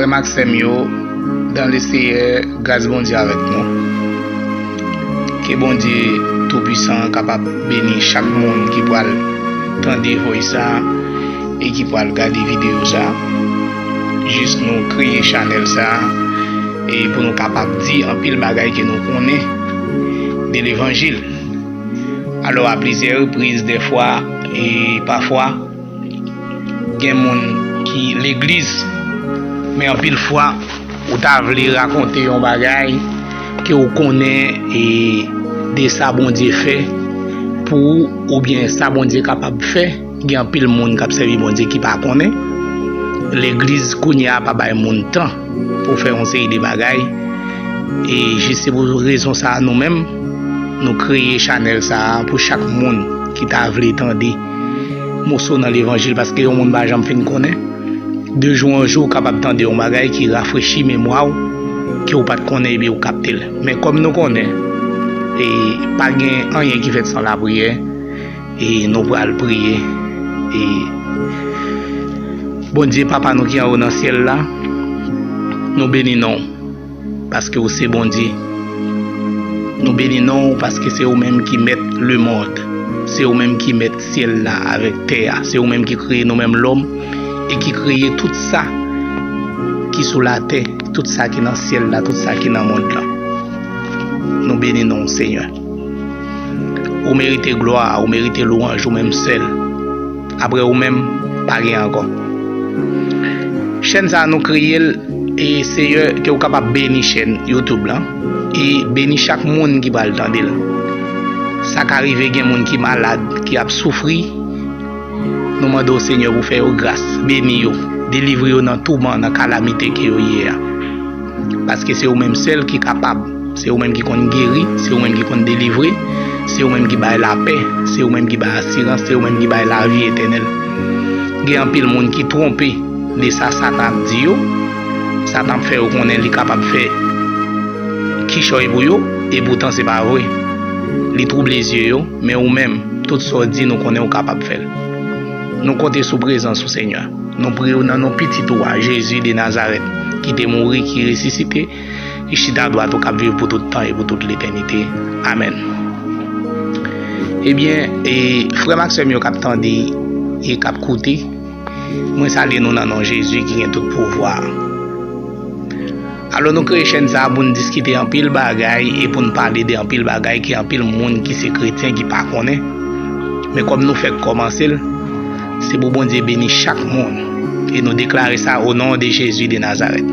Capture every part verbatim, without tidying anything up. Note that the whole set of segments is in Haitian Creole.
Frè m ak sè m yo, dans le Seigneur, gras Bondye avèk nou. Ke Bondye Toupisan kapab beni chak moun ki pral tande voice sa a e ki pral gade videyo sa a. Jis nou kreye chanèl sa a e pou nou kapab di anpil bagay ke nou konnen de levanjil. Alò, a plizyè repriz, dèfwa e pafwa, gen moun ki legliz, men anpil fwa, ou ta vle rakonte yon bagay ke ou konnen e de sa Bondye fè pou ou, oubyen sa Bondye kapab fè. Gen anpil moun k ap sèvi Bondye ki pa konnen. Legliz kounye a pa bay moun tan pou fè yon seri de bagay. E jis se pou rezon sa a, nou menm, nou kreye chanèl sa a pou chak moun ki ta vle tande moso nan levanjil, paske yon moun pa janm fin konnen. De jou an jou, ou kapab tande yon bagay ki rafrechi memwa w, ke w pa t konnen, epi w kapte l. Men kòm nou konnen, e pa gen anyen ki fèt san lapriyè, e nou pral priye. E Bondye, Papa nou ki anwo nan syèl la, nou beni non w, paske w se Bondye. Nou beni non w, paske se ou menm ki mèt lemonn. Se ou menm ki mèt syèl la avèk tè a. Se ou menm ki kreye nou menm lòm e ki kreye tout sa ki sou latè, tout sa ki nan syèl la, tout sa ki nan mond lan. Nou beni non w, Senyè. Ou merite glwa, ou merite lwanj, ou menm sèl. Apre ou menm, pa gen ankò. Chèn sa a, nou kreye l, e Seyè, ke w kapab beni chèn YouTube lan e beni chak moun ki pral tande l. Sa ka rive gen moun ki malad, ki ap soufri. Nou mande w, Senyè, pou fè yo gras, beni yo, delivre yo nan touman, nan kalamite ke yo ye a. Paske se ou menm sèl ki kapab. Se ou menm ki konn geri, se ou menm ki konn delivre, se ou menm ki bay lapè, se ou menm ki bay asirans, se ou menm ki bay lavi etènèl. Gen anpil moun ki twonpe de sa Satan ap di yo. Satan ap fè yo konnen li kapab fè kichòy pou yo, epoutan se pa vre. Li twouble zye yo, men ou menm, tout sa w di, nou konnen ou kapab fè l. Nou konte sou prezans ou, Senyè. Nou priye w nan non pitit ou a, Jezi de Nazarèt, ki te mouri, ki resisite, ki chita dwat ou, k ap viv pou tout tan e pou tout letènite. Amèn. Ebyen, e, frè m ak sè m yo k ap tande e k ap koute, mwen salye nou nan non Jezi ki gen tout pouvwa a. Alò, nou kreye chèn sa a pou n diskite anpil bagay e pou n pale de anpil bagay ke anpil moun ki se kretyen ki pa konnen. Men kòm nou fèk kòmanse l, se pou Bondye beni chak moun. E nou deklare sa o non de Jezi de Nazarèt.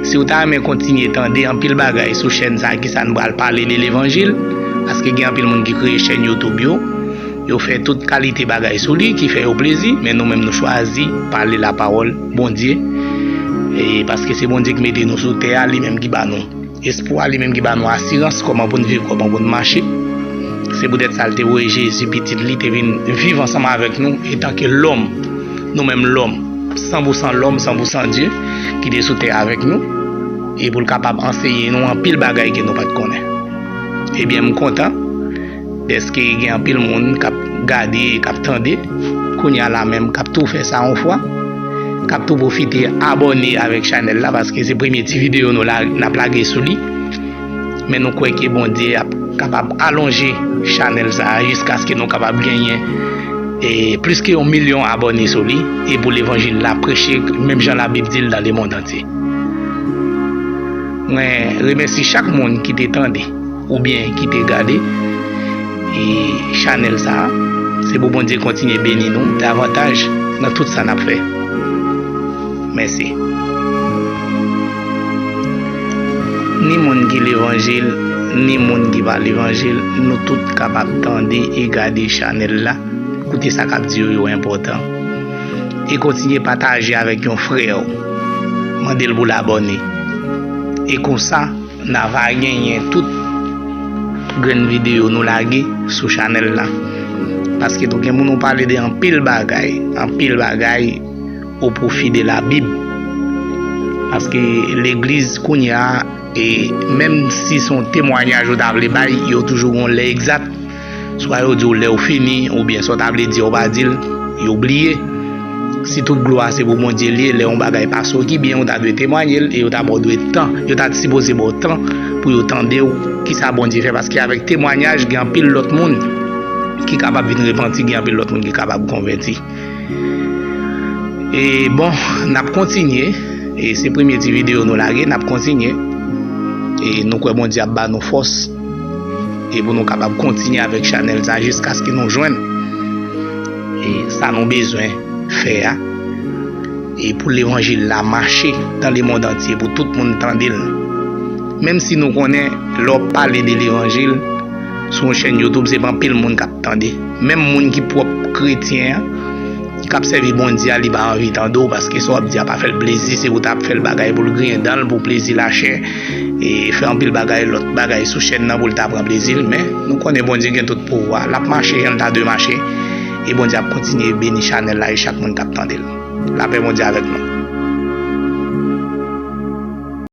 Si w ta renmen kontinye tande anpil bagay sou chèn sa a, kisa n pral pale de levanjil, paske gen anpil moun ki kreye chèn YouTube yo, yo fè tout kalite bagay sou li ki fè yo plezi, men nou menm nou chwazi pale lapawòl Bondye. E paske se Bondye ki mete nou sou tè a, li menm ki ba nou espwa, li menm ki ba nou asirans kòman pou n viv, kòman pou n mache. Se poutèt sa l te voye Jezi, pitit li, te vin viv ansanm avèk nou, etanke lòm, nou menm lòm, san pou san lòm, san pou san Dye, ki te sou tè avèk nou, e pou l kapab anseye nou anpil bagay ke nou pa t konnen. Ebyen, m kontan dèske gen anpil moun k ap gade e k ap tande, kounye a la menm, k ap tou fè sa yon fwa, k ap tou pwofite abòne avèk chanèl la, paske se premye ti videyo nou la, n ap lage sou li. Men nou kwè ke Bondye ap kapab alonje chanèl sa a jiskaske nou kapab genyen, e, plis ke yon milyon abòne sou li, e pou levanjil la preche, menm jan Labib di l, dans le monde entier. Mwen remèsye chak moun ki te tande oubyen ki te gade, e, chanèl sa a. Se pou Bondye kontinye beni nou davantaj nan tout sa n ap fè. Mèsi. Ni moun ki levanjil, ni moun ki pa levanjil, nou tout kapab tande e gade chanèl la. Koute sa k ap di yo, yo enpòtan. E kontinye pataje avèk yon frè w. Mande l pou l abòne. E konsa, n a va genyen tout grenn videyo nou lage sou chanèl la. Paske tou gen moun ou pale de anpil bagay, anpil bagay o pwofi de Labib. Paske legliz kounye a, e menm si se yon temwayaj ou ta vle bay, yo toujou gon lè egzat. Swa yo di w lè w fini, oubyen sa w ta vle di a w pa di l, yo bliye. Si tout glwa se pou Bondye l ye, lè yon bagay pase w ki byen, ou ta dwe temwanye l, e yo ta ba w dwe tan, yo ta sipoze ba w tan pou yo tande w, kisa Bondye fè, paske avèk temwanyaj, gen anpil lòt moun ki kapab vin repanti, gen anpil lòt moun ki kapab konvèti. E bon, n ap kontinye. E se premye ti videyo nou lage, n ap kontinye. E nou kwè Bondye ap ba nou fòs. E pou nou kapab kontinye avèk chanèl sa jiskaske nou jwenn e sa nou bezwen fè a. E pou levanjil la mache dans le monde entier, pou tout moun tande l. Menm si nou konnen, lè w ap pale de levanjil sou yon chèn YouTube, se pa anpil moun k ap tande. Menm moun ki pwòp kretyen an, k ap sèvi Bondye a, li pa anvi tande w, paske sa w ap di a pa fè l plezi, se pou w ta ap fè l bagay pou l griyen dan l, pou plezi lachè, e fè anpil bagay, lòt bagay sou chèn nan pou l ta pran plezi l. Men nou konnen Bondye gen tout pouvwa, l ap mache jan l ta dwe mache, e Bondye ap kontinye beni chanèl la e chak moun k ap tande l. Lapè Bondye avèk nou.